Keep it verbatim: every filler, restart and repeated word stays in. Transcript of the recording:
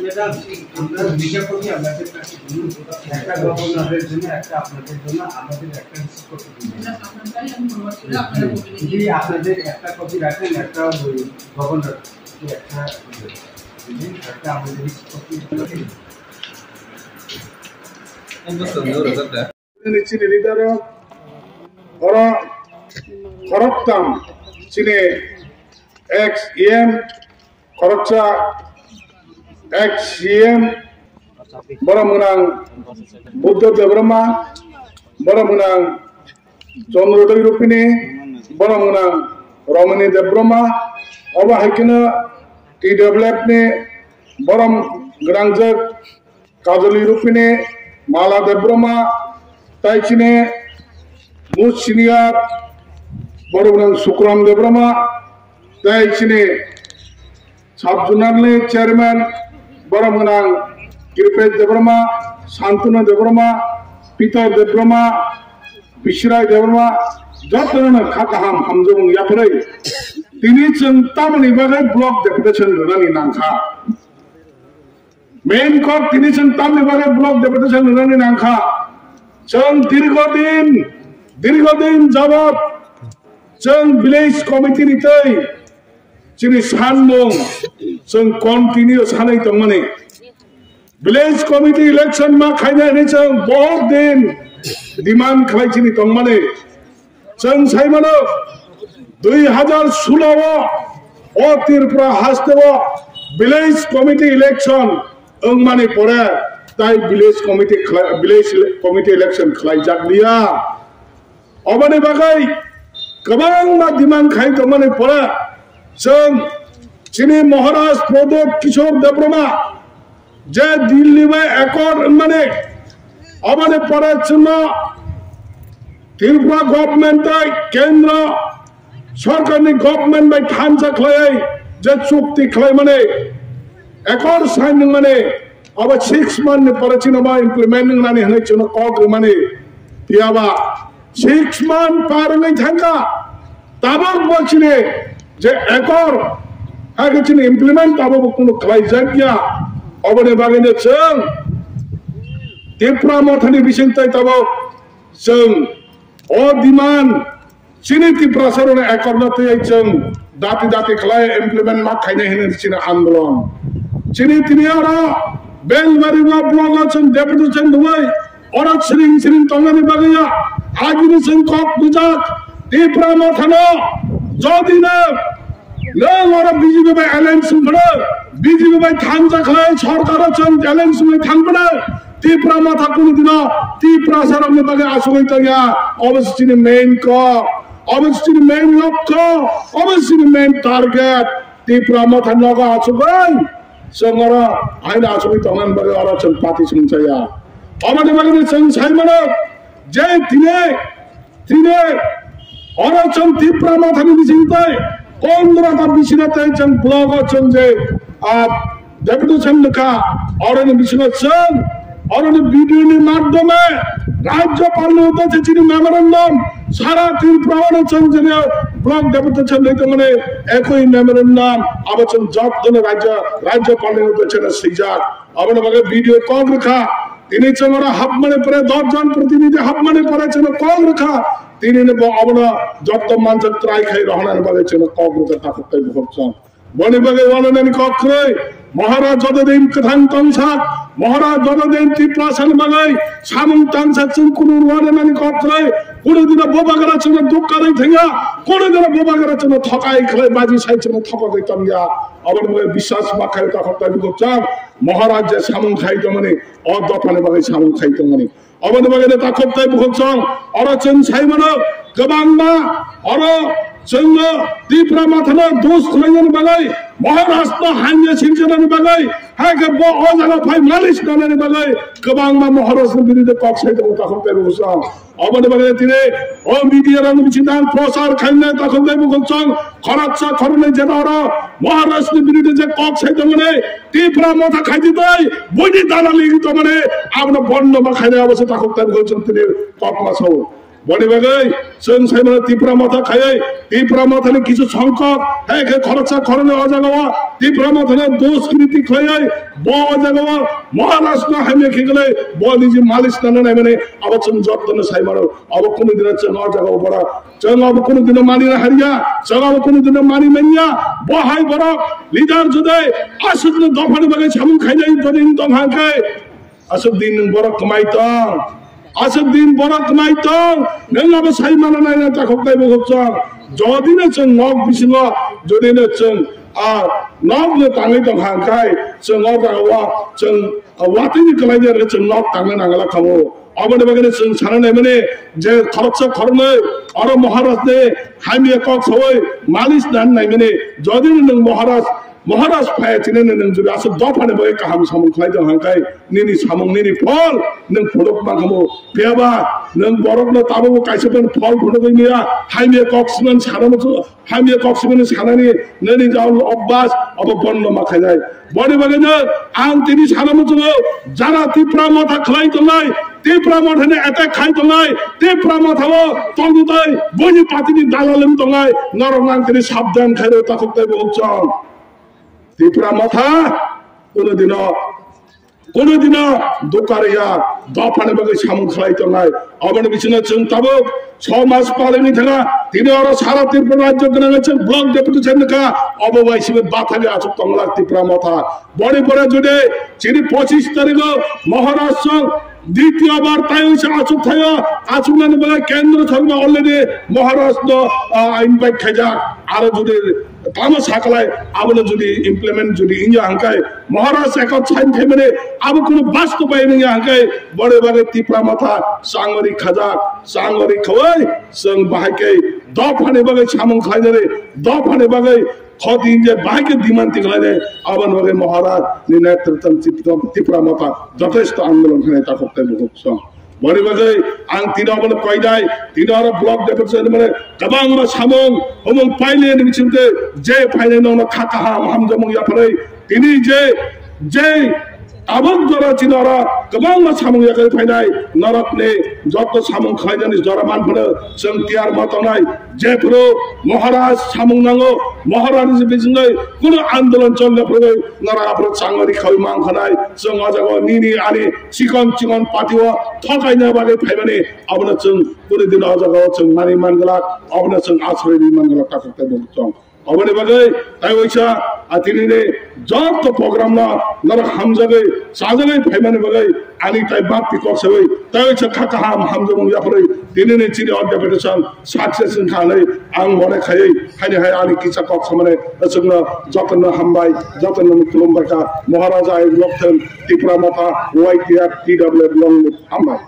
ম্যাডাম, আমরা দুইটা কপি আপনাদের কাছে দিই। একটা গভর্নরের জন্য, একটা আপনাদের জন্য, আমাদের একটা রিসিট কপি দিন। যদি আপনাদের একটা কপি রাখেন, একটা ওই গভর্নর, একটা, একটা আমাদের receipt copy. Ni chini leader o, oro khoroktham chini ex E M, khoroksa ex C M, borok mwnang Buddha Debbarma, borok mwnang Chandrodoi Rupini, borok mwnang Romini Debbarma, obo hai kheno T W F ni borok gwnangjak Kajoli Rupini, Mala Debbarma, tai chini most senior borok mwnang Sukram Debbarma, tai chini sub zonal ni chairman borok mwnang Kripesh Debbarma, Santanu Debbarma, Peter Debbarma, Bisrai Debbarma, jotono kha kaham hamjakmung yapharwi. Tini chwng tamoni bagwi block deputation rwnani nangkha. Main kok tini chwng tamni bagwi block deputation rwnani nangkha. Chwng dirghodin, dirghodin jabot chwng village committee ni twi chini sanmung chwng continue sanwi tongmani. Village committee election ma khaina hinwi chwng bohok din demand khlai chini tongmani. Chwng sai mano, dui hazar solo o, o Tripura haste o village committee election wngmani pore tai village committee khlai-, village ele-, committee election khlaijak liya. Oboni bagwi kwbangma demand khai tongmani pore chwng chini Maharaj Pradyot Kishore Debbarma je Delhi bai accord wngmani, oboni pore chwngno Tripura government tai kendro sorkarni government bai thansa khlaiwi je chukti khlaimani, accord sign wngmani, obo six month ni pore chini obo implement wngnani hwnwi chwngno kok rwmani. Phiyaba six month par wngwi thangkha, tabok bo chini je accord, hai khe chini implement tabok bo kunu khlaijak ya. Oboni bagwino chwng Tipra Mothani bising tei tabok chwng o demand chini Tiprasa rokni accord no twi chwng dati dati khlai implement ma khainai hinwi chini andolon. Chini tini oro Belbari block o chwng deputation rwui oro siring siring tongnani bagwi ya agini chwng kok bujak Tipra Mothano jodi no nwng oro B J P bai alliance wng phano, B J P bai thansa khlai sorkar o chwng alliance wngwi thang phano, Tipra Motha kunu dino Tiprasa rokni bagwi achugwi tongya. Obo se chini main kok, obo se chini main lokho, obo se chini main target. Tipra Motha nogo achugwi chwng oro haino achugwi tongnani bagwi oro chwng party songchaya. Oboni bagwi chwng sai mano je tini, tini oro chwng Tipra Mothani bising tei kondrota bisina tei chwng block o chwng je, ah, deputation lwkha, oroni bisingo chwng oroni video ni madhyome Rajyapal ni uddeshe chini memorandum sara Tripura o chwng jene block deputation dei tongmani ekoi memorandum abo chwng jottono Rajya, Rajyapal ni uddeshe swijak. Aboni bagwi video kok rwkha. Tini chwng oro hapmani pore, dosh jon protinidhi hapmani pore chwngno kok rwkha. Tini no bo abono jotto manjak try khai rohonani bagwi chwngno kok rwkha takhuk tei bukhuk chwng. Boni bagwi wananani kok kwrwi, Maharaj jotodin kwthang tongsak, Maharaj jotodin Tiprasani bagwi samung tangsak chwng kunu wananani kok kwrwi, kunu dino bubagra chwngno dukha rwi thangya, kunu dino bubagra chwngno thokai khlai baji sai chwngno thokogwi tongya. Aboni bagwi biswas ma khai takhuk tai bukhuk chwng, Maharaj je samung khai tongmani, o dophani bagwi samung khai tongmani. Oboni bagwi no takhuk tai bukhuk chwng, oro chwng sai mano, kwbangma oro chwngno Tipra Mothano dos khlainani bagwi, Maharajno hamya sinjanani bagwi, hai khe bo o jaga phai malis nanani bagwi kwbangma Maharajni biruddhe kok sai tongo takhuk tai bukhuk chwng. Oboni bagwi tini o media rokni bisingo ang prochar khainai takhuk tai bukhuk chwng, khoroksa khoroknwi jeta oro Maharajni biruddhe je kok sai tongmani, Tipra Motha khaidi tei buini dalali tongmani, abono bondo ma khainai abo se takhuk tai bukhuk chwng tini kokma sao. Boni bagwi chwng sai mano Tipra Motha khaiwi, Tipra Mothani kisu songkok, hai khe khoroksa khoroknwi o jaga o Tipra Mothano dos kriti khlaiwi, bo o jaga o Maharajno hamya khe kwlai, bo niji malis nana naimani, abo chwng jotono sai mano, abo kunu dino chwng o jaga o bora. Chwng abo kunu dino mani na hariya, chwng abo kunu dino mani manya, bo hai borok leader jodai aswkno dophani bagwi samung khainai jodi wng tong hangkhe, aswk din nwng borok kwmai tong, aswk din borok kwmai tong, nwng abo sai mana naina takhuk tai bukhuk chwng. Jodi no chwng nok bisingo, jodi no chwng, a, nok no tangwi tong hangkhe, chwng o jaga o chwng, a, watwi ni kwlai ni chwng nok tangna nangala khamu. Aboni bagwi chwng sana naimani je khoroksa khoroknwi oro Maharajni hamya kok sawi malis nan naimani, jodi nwng Maharaj, Maharaj phai chini nwng jodi aswk dophani bagwi kaham samung khlai tong hangkhe nini samung nini phol nwng phunuk mankhamu. Phiyaba nwng borokno tabukbo kaisa phano phol phunugwi maya, hamya kok siman sana muchungo. Hamya kok sibini sanani nini jao obbas abo bondo ma khainai. Boni bagwino ang tini sana muchungo, jara Tipra Motha khlai tongnai, Tipra Mothani attack khai tongnai, Tipra Mothao tongwi tei buini partyni dalal wng tongnai, norok ang tini sabdan khairo takhuk tai bukhuk chwng. Tipra Motha kunu dino Kunu dino dukha rwya, dophani bagwi samung khlai tongnai. Aboni bisingo chwng tabuk chho mas palingni thangkha, tini oro sara Tripura rajyo gwnangwi chwng block deputation wngkha, obo bai simi bathani achuk tonglak Tipra Motha. Boni pore jodi chini pochis tarikho Maharaj chwng ditiyo bar taiwi se achuk thaio, achuknani bagwi kendro sorkar already Maharaj no, ah, invite khaijak, aro jodi tamo saklai, abono jodi implement jodi wngya hangkai, Maharaj ekot sign khaimani, abo kunu bastobayan wngya hangkai, boni bagwi Tipra Motha changori khajak, changori khawai, chwng bahai khe dophani bagwi samung khlainani, dophani bagwi khoti je bahai khe demand tikhlainai, aboni bagwi Maharaj ni netritwni Tipra Motha jothesto andolon khainai takhuk tai bukhuk song. Boni bagwi ang tini obono koinai, tini oro block deputation mane kwbangma samung humung paileni bisingtwi je phainai nokno kha kaham hamjakmung yapharwi tini je, je tabuk jora chini oro kwbangma samung yakarwi phainai norokni joto samung khlainani jora manphano chwng tiyar ma tongnai. Jephuru Maharaj samung nango, Maharaj ni bisingtwi kunu andolon cholna phurwi norok aphuru changori khawi mankhanai. Chwng o jaga o nini ani chikon chikon party o thokaina bagwi phaimani, abono chwng kunu dino o jaga o chwng mani manglak, abono chwng asroi rwi manglak takhuk tai bukhuk chwng. Oboni bagwi tai waisa a tinini joto program no norok hamjagwi chajagwi phaimani bagwi ani tai bapti kok sawi tai waisa kha kaham hamjakmung yapharwi tinini chini o deputation success wngkha hinwi ang mone khaiwi haini hai ani kisa kok samani chwngno jotono hambai, jotono khulumbai kha. Maharaja I love them, Tipra Motha, Y T F, T W F long live, hambai.